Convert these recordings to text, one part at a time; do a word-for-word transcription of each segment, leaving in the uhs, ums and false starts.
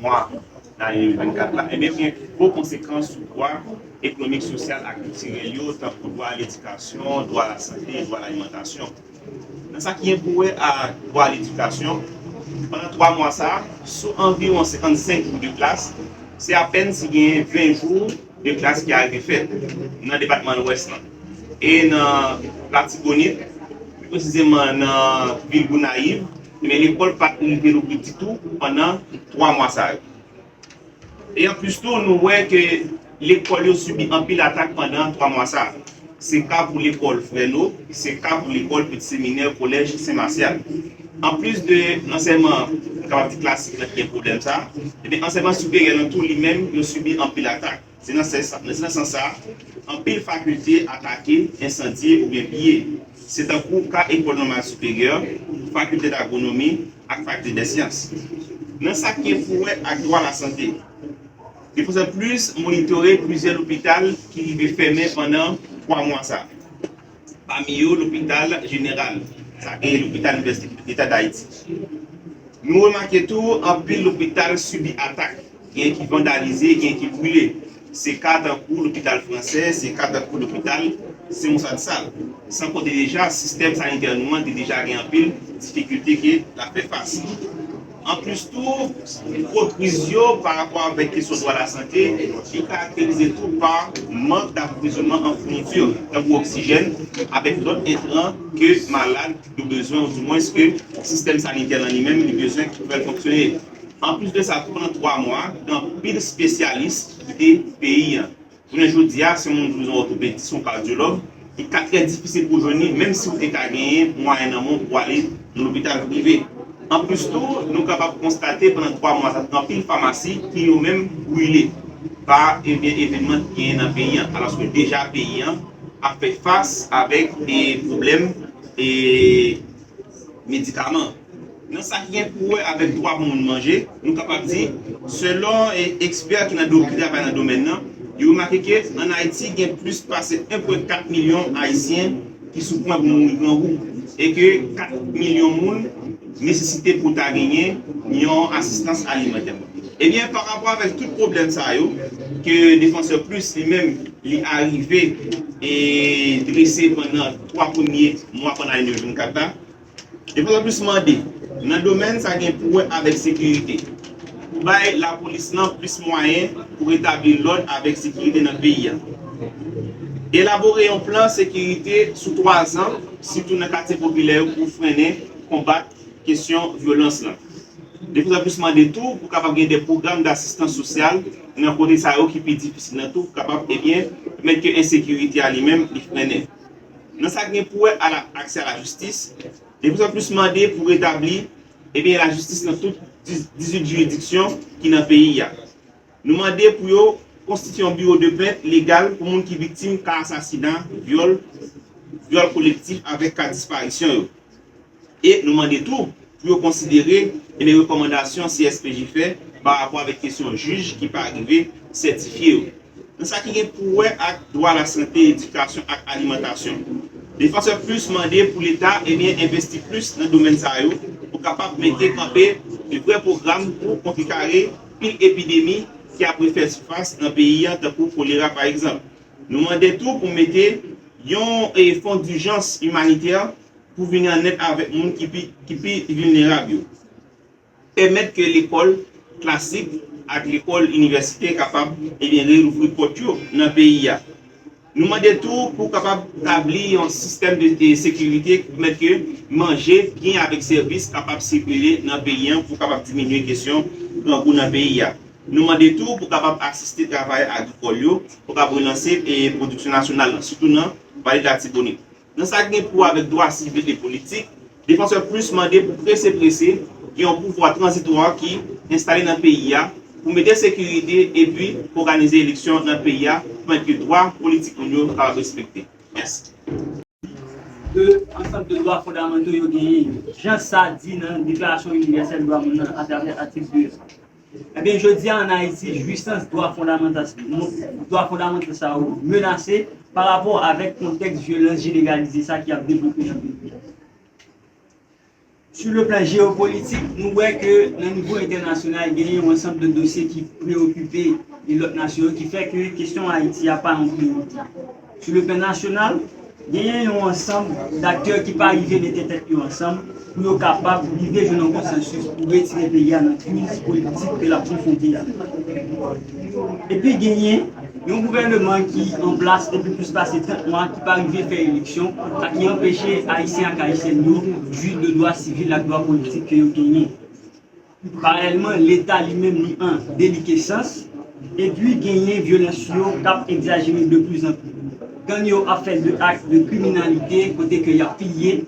mwa nan ane de mil vennkat la, ebyen, gen gwo konsekans sou dwa ekonomik, sosyal ak kiltirèl yo, tankou dwa a ledikasyon, dwa a lasante, dwa a lalimantasyon. Nan sa ki gen pou wè a dwa a ledikasyon, pandan twa mwa sa a, sou anviwon senkannsenk jou de klas, se apèn si gen ven jou de klas ki arive fèt nan depatman Lwès lan. E nan Latibonit, pi presizeman nan vil Gonayiv, ebyen, lekòl pa t rive louvri ditou pandan twa mwa sa yo. E anplis tou, nou wè ke lekòl yo sibi anpil atak pandan twa mwa sa a. Se ka pou lekòl Freno, se ka pou lekòl Peti Seminè, Kolèj Sen Masyal. Anplis de ansèyman, nou kapab di klasik lan ki gen pwoblèm sa a, ebyen, ansèyman siperyè lan tou li menm, yo sibi anpil atak. Se nan sans sa, se nan sans sa, anpil fakilte atake, ensandye oubyen piye. Se tankou ka Ecole Normale Supérieure, Faculté d'Agronomie ak Faculté des Sciences. Nan sa ki gen pou wè ak dwa lasante, Défenseurs Plus monitore plizyè lopital ki rive fèmen pandan twa mwa sa. Pami yo, lopital jeneral, sa e lopital Inivèsite Leta d Ayiti. Nou remake tou, anpil lopital sibi atak, gen ki vandalize, gen ki brile. Se ka tankou lopital Fransè, se ka tankou lopital Sen Mousa de Sal. San konte deja, sistèm sanitè nou an te deja gen anpil difikilte ke l ap fè fas. Anplis tou, gwo kriz yo pa rapò avèk kesyon dwa lasante, li karakterize tou pa mank dapwovizyònman an founiti, tankou oksijèn, avèk lòt entran ke malad yo bezwen, oudimwens ke sistèm sanitè lan li menm, li bezwen ki pou fè l fonksyone. Anplis de sa, tou pandan twa mwa, gen anpil espesyalis ki kite peyi an. Jounen jodi a, si yon moun bezwen òtopedis, yon kadyològ, li ka trè difisil pou jwenn li, menm si w te ka genyen mwayen nan men w pou ale nan lopital prive. Anplis tou, nou kapab konstate pandan twa mwa sa, gen anpil famasi ki yo menm brile pa, ebyen, evènman ki genyen nan peyi an, alòske deja peyi an ap fè fas avèk, e, pwoblèm, e, medikaman. Nan sa ki gen pou wè avèk dwa pou moun manje, nou kapab di, selon, e, ekspè ki nan do-, ki travay nan domèn nan, yo remake ke ann Ayiti gen plis pase en pwen kat milyon Ayisyen ki sou pwen pou mouri grangou, e ke kat milyon moun nesesite pou ta genyen yon asistans alimantè. Ebyen, pa rapò avèk tout pwoblèm sa yo, ke Défenseurs Plus li menm li arive e drese pandan twa premye mwa pandan ane de mil vennkat la, Défenseurs Plus mande, nan domèn sa gen pou wè avèk sekirite, pou bay lapolis lan plis mwayen pou retabli lòd avèk sekirite nan peyi a. Elabore yon plan sekirite sou twa zan, sitou nan katye popilè yo, pou frennen, konbat kesyon vyolans lan. Défenseurs Plus mande tou pou kapab gen de pwogram dasistans sosyal nan kote sa yo ki pi difisil lan tou, pou kapab, ebyen, pèmèt ke ensekirite a li menm li frennen. Nan sa ki gen pou wè a la, aksè a lajistis, Défenseurs Plus mande pou retabli, ebyen, lajistis nan tout diz, dizuit jiridiksyon ki nan peyi a. Nou mande pou yo konstitye yon biwo de plent legal pou moun ki viktim ka asasina, vyòl, vyòl kolektif avèk ka disparisyon yo. E nou mande tou pou yo konsidere, ebyen, rekòmandasyon C S P J fè pa rapò avèk kesyon jij ki pa rive sètifye yo. Nan sa ki gen pou wè ak dwa lasante, edikasyon ak alimantasyon, Défenseurs Plus mande pou Leta, ebyen, envesti plis nan domèn sa yo pou kapab mete kanpe de vrè pwogram pou kontrekare pil epidemi ki ap refè sifas nan peyi a, tankou kolera pa egzanp. Nou mande tou pou mete yon, e, fon dijans imanitè pou vini an èd avèk moun ki pi, ki pi vilnerab yo. Pèmèt ke lekòl klasik ak lekòl inivèsite kapab, ebyen, relouvri pòt yo nan peyi a. Nou mande tou pou kapab tabli yon sistèm de, de sekirite ki pèmèt ke manje, byen avèk sèvis kapab sikile nan peyi a pou kapab diminye kesyon grangou nan peyi a. Nou mande tou pou kapab asiste travayè agrikòl yo pou kapab relanse, e, pwodiksyon nasyonal lan, sitou nan Vale Latibonit. Nan sa ki gen pou wè avèk dwa sivil e politik, Défenseurs Plus mande pou prese prese gen yon pouvwa tranzitwa ki enstale nan peyi a pou mete sekirite epi òganize eleksyon nan peyi a pou pèmèt ke dwa politik moun yo kapab respekte. Mèsi. De ansanm de dwa fondamanto yo genyen, jan sa di nan Deklarasyon Inivèsèl Dwa Moun nan atravè atik de a. Ebyen, jodi a, ann Ayiti, jwisans dwa fondamantal, dwa fondamantal sa yo menase pa rapò avèk kontèks vyolans jeneralize sa ki ap devlope nan peyi a. Sou le plan jewopolitik, nou wè ke nan nivo entènasyonal, genyen yon ansanm de dosye ki preokipe lòt nasyon yo, ki fè ke kesyon Ayiti a pa yon priyorite. Sou le plan nasyonal, genyen yon ansanm daktè ki pa rive mete tèt yo ansanm pou yo kapab rive jwenn yon konsansis pou retire peyi a nan kriz politik ke l ap konfwonte a. Epi genyen yon gouvèneman ki an plas depi plis pase trant mwa, ki pa rive fè eleksyon, sa ki anpeche Ayisyen ak Ayisyèn yo jwi de dwa sivil ak dwa politik ke yo genyen. Paralèlman, Leta li menm li an delikesans, epi genyen vyolans yo k ap egzajere de pli zan pli. Gang yo ap fè de ak de kriminalite kote ke y ap piye,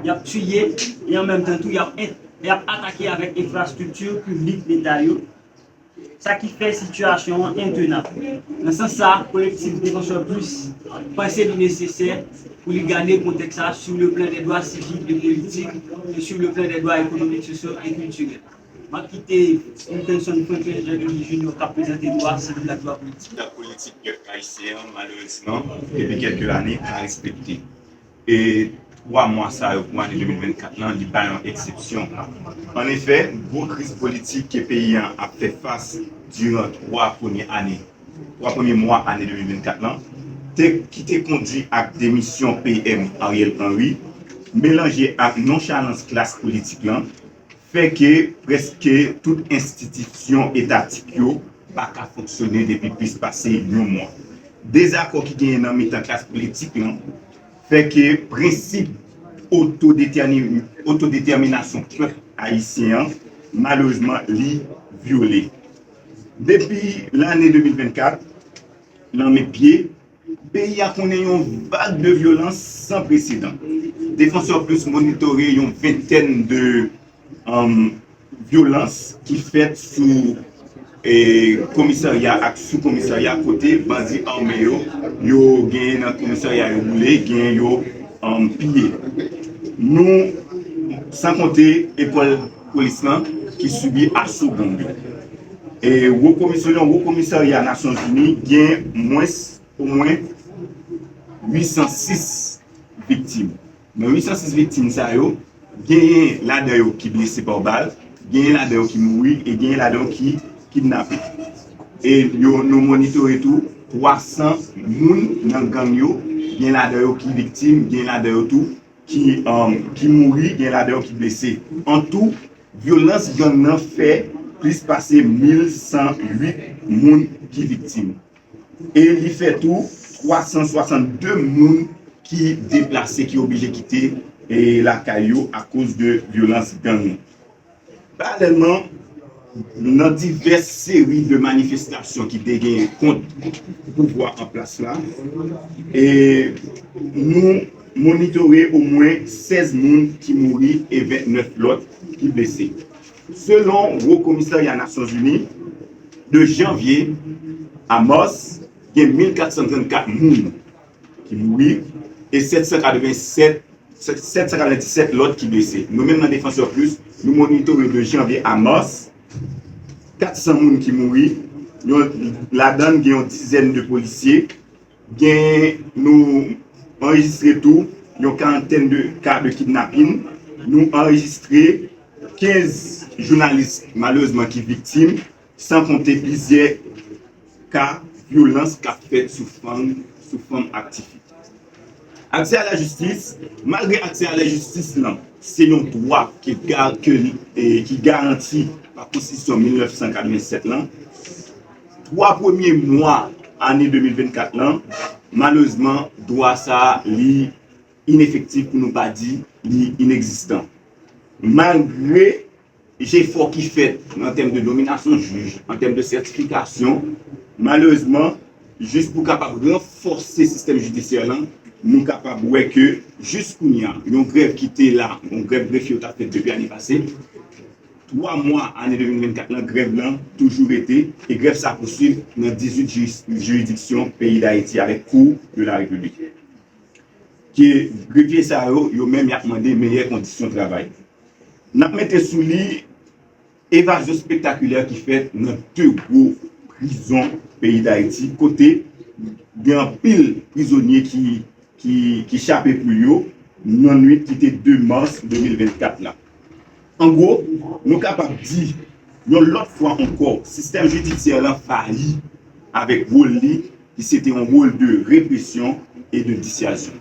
y ap tiye, e an menm tan tou y ap, y ap atake avèk enfrastrikti piblik Leta yo. Sa ki fè sitiyasyon an entenab. Nan sans sa, Kolektif Défenseurs Plus panse li nesesè pou li gade kontèks sa sou le plan des droits civils et politiques et sur le plan des droits économiques, sociaux et culturels. M ap kite Wilkinson Franklin Jean Denis Junior k ap prezante dwa sivil ak dwa politik. Dwa politik pèp ayisyen an, malerezman, depi kèlke lane, pa respekte. E twa mwa sa yo pou ane de mil vennkat lan, li pa yon eksepsyon. Annefè, gwo kriz politik ke peyi an ap fè fas diran twa premye ane, twa premye mwa ane de mil vennkat lan, te, ki te kondui ak demisyon P M Ariel Henry, melanje ak nonchalans klas politik lan, fè ke prèske tout enstitisyon etatik yo pa ka fonksyone depi plis pase yon mwa. Dezakò ki genyen nan mitan klas politik lan fè ke prensip otodetèmi-, otodetèminasyon pèp ayisyen an, malerezman, li vyole. Depi lane de mil vennkat, nan men pye, peyi a konnen yon vag de vyolans san presedan. Défenseurs Plus monitore yon ventèn de, um, vyolans ki fèt sou, e, komisarya ak sou komisarya kote bandi ame yo, yo genyen nan komisarya yo boule, genyen yo, um, piye. Nou, san konte ekòl polis lan ki sibi aso gang yo. E wo komisyon, wo komisarya Nasyonzini gen mwens omwen uit san sis viktim. Nan uit san sis viktim sa yo, genyen ladan yo ki blese pa bal, genyen ladan yo ki mouri e genyen ladan yo ki kidnape. E yo, nou monitore tou twa san moun nan gang yo, gen ladan yo ki viktim, gen ladan yo tou ki, um, ki mouri, gen ladan yo ki blese. An tou, vyolans gang nan fè plis pase mil san uit moun ki viktim. E li fè tou twa san swasannde moun ki deplase, ki oblije kite, e, lakay yo akoz de vyolans gang yo. Paralèlman, nan divès seri de manifestasyon ki te genyen kont pouvwa an plas la, e nou monitore omwen sèz moun ki mouri e vennèf lòt ki blese. Selon Wo Komisarya Nasyonzini, de janvye a mas, gen mil kat san trannkat moun ki mouri e sèt san katrevennsèt, sèt san katrevenndisèt lòt ki blese. Nou menm nan Défenseurs Plus, nou monitore de janvye a mas, kat san moun ki mouri, yon, ladan l gen yon dizèn de polisye, gen, nou anrejistre tou yon karantèn de ka de kidnapin, nou anrejistre kenz jounalis malerezman ki viktim, san konte plizyè ka vyolans k ap fèt sou fanm, sou fanm ak tifi. Aksè a lajistis, malgre aksè a lajistis lan se yon dwa ki ga-, ke, e, ki garanti pa Konstitisyon mil nèf san katrevennsèt lan, twa premye mwa ane de mil vennkat lan, malerezman, dwa sa a, li inefektif, pou nou pa di li inegzistan. Malgre jefò ki fèt an tèm de nominasyon jij, an tèm de sètifikasyon, malerezman, jis pou kapab ranfòse sistèm jidisyè lan, nou kapab wè ke jis kounye a, yon grèv ki te la, yon grèv grefye yo t ap fè depi ane pase, twa mwa ane de mil vennkat lan, grèv lan toujou rete, e grèv sa pouswiv nan dizuit jiri-, jiridiksyon peyi Dayiti avèk Cour de la République. Ke grefye sa yo, yo menm y ap mande meyè kondisyon travay. N ap mete sou li evazyon spektakilè ki fèt nan de gwo prizon peyi Dayiti, kote gen anpil prizonye ki, ki, ki chape poul yo nan nwit ki te de mas de mil vennkat la. An gwo, nou kapab di, yon lòt fwa ankò, sistèm jidisyè lan fayi avèk wòl li, ki se te yon wòl de represyon e de disyazyon.